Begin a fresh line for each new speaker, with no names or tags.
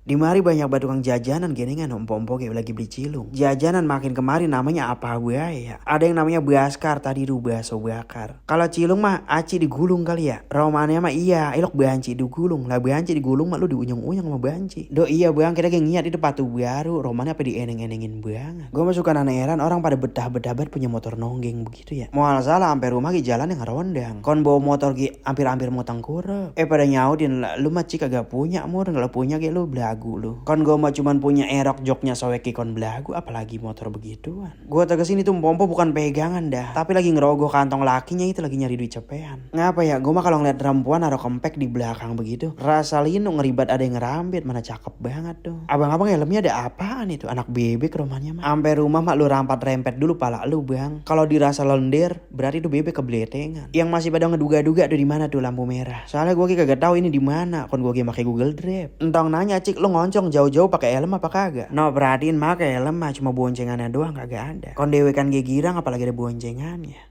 Di mari banyak tukang jajanan geningan ompo-ompo kayak lagi beli cilung. Jajanan makin kemarin namanya apa gue ya. Ada yang namanya baskar tadi bakso bakar. Kalau cilung mah aci digulung kali ya. Romannya mah iya, elok banci digulung. Lah banci digulung mah lu diunyeng-unyeng sama banci. Do iya bang, kita kayak ngiat itu patu baru. Romannya apa dieneng-enengin banget. Gue mah suka heran orang pada betah-betah banget punya motor nonggeng begitu ya. Mual salah sampai rumah ki jalan yang ngerondang. Kon bawa motor ki hampir-hampir mau tengkurep. Pada nyautin lu mah cik kagak punya mur, kalau punya kayak lu belagu lu. Kon gue mah cuman punya erok joknya soweki kon belagu, apalagi motor begituan. Gue tak kesini tuh pompo bukan pegangan dah, tapi lagi ngerogoh kantong lakinya itu lagi nyari duit cepean. Ngapa ya? Gue mah kalau ngeliat perempuan naruh kempek di belakang begitu, rasa linu ngeribat ada yang ngerambit, mana cakep banget tuh. Abang-abang helmnya ada apaan itu? Anak bebek rumahnya mah. Sampai rumah mah lu rampat rempet dulu pala lu bang. Kalau dirasa lendir, berarti tuh bebek kebletengan. Yang masih pada ngeduga-duga tuh di mana tuh lampu merah. Soalnya gue kagak tahu ini di mana. Kon gue pakai Google Drive. Entong nanya cik lu ngoncong jauh-jauh pakai helm apa kagak? No perhatiin mah pakai helm mah cuma boncengannya doang kagak ada. Kon dewe kan girang apalagi ada boncengannya.